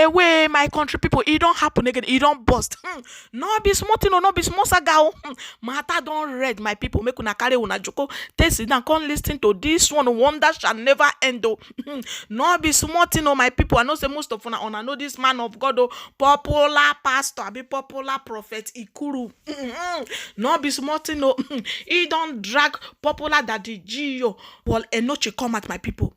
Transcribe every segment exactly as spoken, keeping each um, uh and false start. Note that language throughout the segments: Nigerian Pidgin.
Away, my country people, e don happen again, e don burst. Hmm. No be small thing o, no be small saga o. Hmm. Matter don red, my people. Make una carry una joko, take sit down, come listen to this one. Wonder shall never end o. Hmm. No be small thing o, my people. I know say most of una, una know this man of God o, popular pastor, abi popular prophet Ikuru. Hmm. No be small thing o. Hmm. He don drag popular daddy G O, Paul Enoche, come out, my people.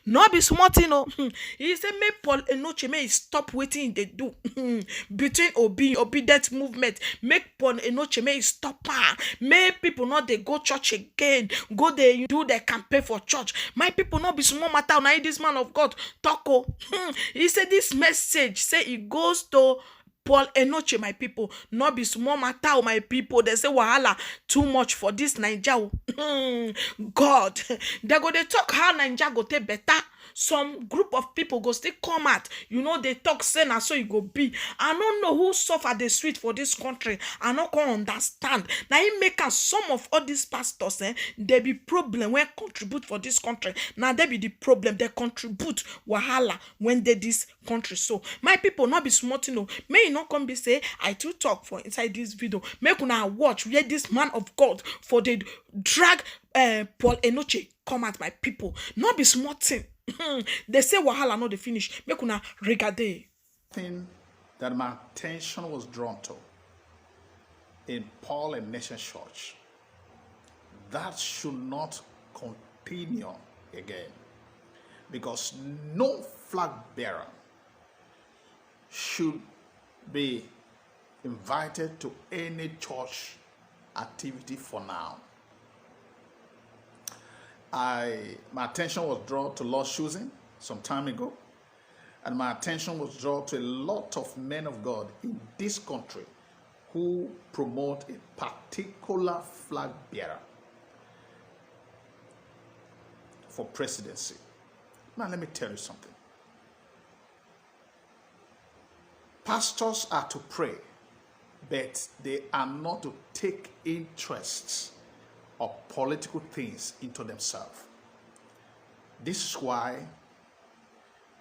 No be small thing o. Hmm. He say make Paul Enoche, make he stop wetin he dey do. Hmm. Between Obi, Obi death movement, make Paul Enoche, make he stop am. Make people no dey go church again, go dey do their campaign for church. My people, no be small matter na this man of God talk o. Hmm. He say this message, say e goes to Paul Enoche, my people. No be small matter o, my people. They say wahala too much for this Naija o. Hmm. God, they go dey talk how Naija go take better. Some group of people go still come out, you know, they talk say na so e go be. I no know who suffer the sweet for this country. I no come understand. Na im make am some of all these pastors, eh, they be problem wey contribute for this country. Na they be the problem. They contribute wahala when they this country. So, my people, no be small thing o. May e no come be say I too talk for inside this video. Make una watch where this man of God for dey drag, eh, Paul Enoche come out, my people. No be small thing. They say wahala no dey finish. Make una regade. Thing that my attention was drawn to in Paul Enoche Church, that should not continue again, because no flag bearer should be invited to any church activity for now. I, my attention was drawn to Lord Choosing some time ago, and my attention was drawn to a lot of men of God in this country who promote a particular flag bearer for presidency. Now, let me tell you something. Pastors are to pray, but they are not to take interests or political things into themselves. This is why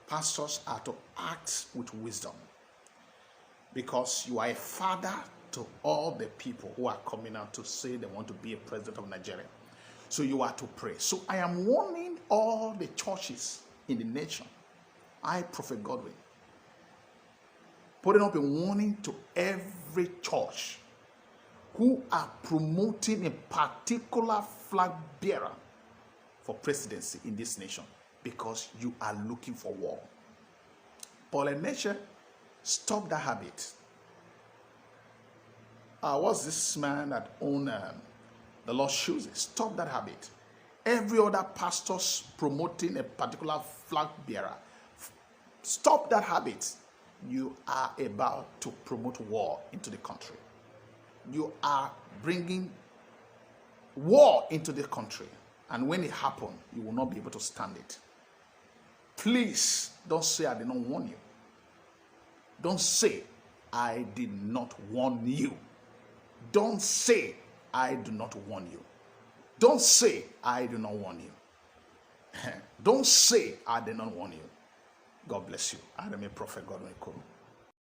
pastors are to act with wisdom, because you are a father to all the people who are coming out to say they want to be a president of Nigeria. So you are to pray. So I am warning all the churches in the nation. I, Prophet Godwin, putting up a warning to every church who are promoting a particular flag bearer for presidency in this nation, because you are looking for war. Paul Enoche, stop that habit. Uh, what's this man that own, um, the Lord Choosing? Stop that habit. Every other pastor's promoting a particular flag bearer. F-, stop that habit. You are about to promote war into the country. You are bringing war into the country. And when it happens, you will not be able to stand it. Please don't say I did not warn you. Don't say I did not warn you. Don't say I do not warn you. Don't say I do not warn you. Don't say I did not warn you. God bless you. I am a Prophet Godwin Ikuru.